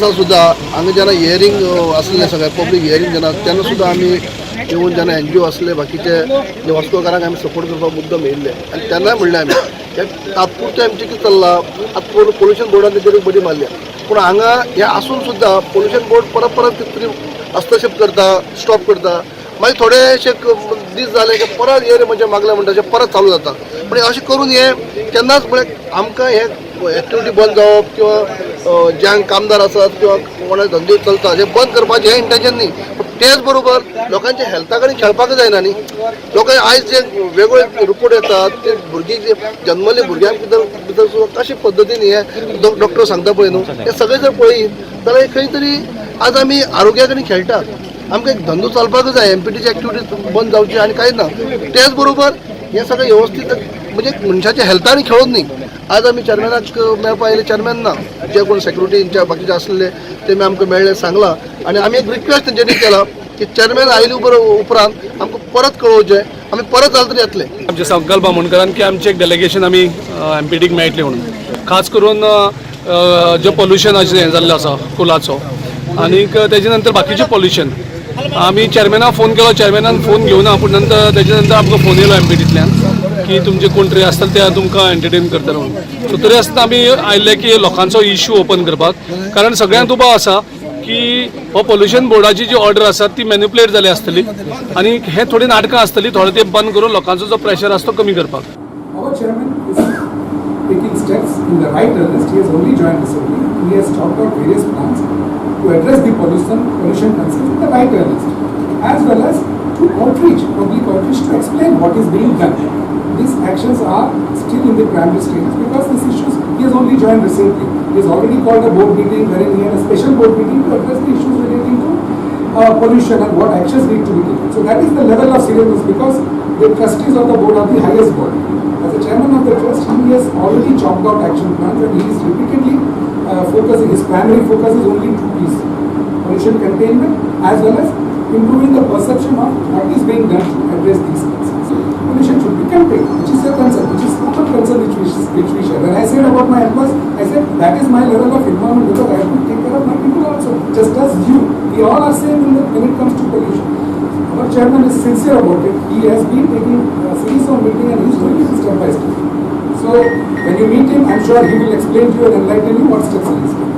सुद्दां हांगा जेन्ना हियरींग आसलें सगळें पब्लीक हियरींग जेन्ना तेन्ना सुद्दां आमी येवन जेन्ना एनजीओ आसले बाकीचे जे वास्कोकारांक आमी सपोर्ट करपाक मुद्दम येयल्ले आनी तेन्नाय म्हणलें आमी हे तात्पुरतें आमचें कितें चल्लां. आतां पोल्युशन बोर्डान तेजेर बडी मारल्या, पूण हांगा हें आसून सुद्दां पोल्युशन बोर्ड परत परत कितें तरी हस्तक्षेप करता, स्टॉप करता. मागीर थोडेशे दीस जाले की परत हे म्हणजे मागले म्हणटा अशें परत चालू जाता. पण अशें करून हें केन्नाच म्हळ्यार आमकां हें एक्टिविटी बंद जावप किंवा जे कामदार आसात किंवा कोणा धंदे चलता हे बंद करपाचें हें इंटेन्शन न्ही. पूण तेच बरोबर लोकांच्या हेल्था कडेन खेळपाक जायना न्ही. लोकांक आयज जे वेगवेगळे रिपोर्ट येतात ते भुरगीं जे जन्मल्ले भुरग्यांक भितर भितर सुद्दां कशे पद्दतीन हे डॉक्टर सांगता पळय न्हू, हे सगळें जर पळयत जाल्यार खंय तरी आज आमी आरोग्या कडेन खेळटात. आमकां एक धंदो चलपाकच जाय, एमपीटीची एक्टिविटी बंद जावची आनी कांय ना. तेच बरोबर हें सगळें वेवस्थीत म्हणजे मनशाच्या हेल्थान खेळून न्ही. आज आमी चेअरमॅनाक मेळपा आयले, चेअरमॅन ना, जे कोण सेक्युरिटी बाकीचे आसलेले ते आमकां मेळ्ळे, सांगलां आनी आमी एक रिक्वेस्ट तेंच्यांनी केला की चेअरमॅन आयले उपरांत आमकां परत कळोवचें, आमी परत जाल्यार तरी येतले. आमचे संकल्प आमोणकरान की आमचें एक डेलिगेशन आमी एमपीटीक मेळटलें म्हणून, खास करून जें पोल्युशनाचें हें जाल्लें आसा कोलाचो आनीक तेजे नंतर बाकीचें पोल्युशन. आमी चेअरमॅनाक फोन केलो, चेअरमॅनान फोन घेवना, पूण नंतर तेजे नंतर आमकां फोन येयलो एमपीटींतल्यान की तुमचे कोण तरी आसतले ते तुमकां एंटरटेन करतले म्हणून. सो तरी आसतना आमी आयिल्ले की लोकांचो इश्यू ओपन करपाक, कारण सगळ्यांक दुबाव आसा की हो पोल्युशन बोर्डाची जी ऑर्डर आसा ती मॅनिपुलेट जाली आसतली आनी हे थोडी नाटकां आसतली, थोडे ते बंद करून लोकांचो जो प्रेशर आसा तो कमी करपाक. Our chairman is taking steps in the right earnest. He has only joined recently. He has talked out various plans to address the pollution concerns in the right earnest, as well as to outreach, public outreach, to explain what is being done. These actions are still in the primary stage because these issues, he has only joined recently. He has already called a board meeting wherein he had a special board meeting to address the issues relating to pollution and what actions need to be taken. So that is the level of seriousness, because the trustees of the board are the highest body. As a chairman of the trust, he has already chalked out action plans and he is repeatedly focusing, his primary focus is only two pieces: pollution containment as well as improving the perception of what is being done to address these concerns. Pollution should be contained, which is a concern, which is common concern which we share. When I said about my employees, I said that is my level of involvement because I have to take care of my people also, just as you. We all are same when it comes to pollution. Our chairman is sincere about it. He has been taking a series of meetings and he is doing it step by step. So when you meet him, I am sure he will explain to you and enlighten you what steps he is taking.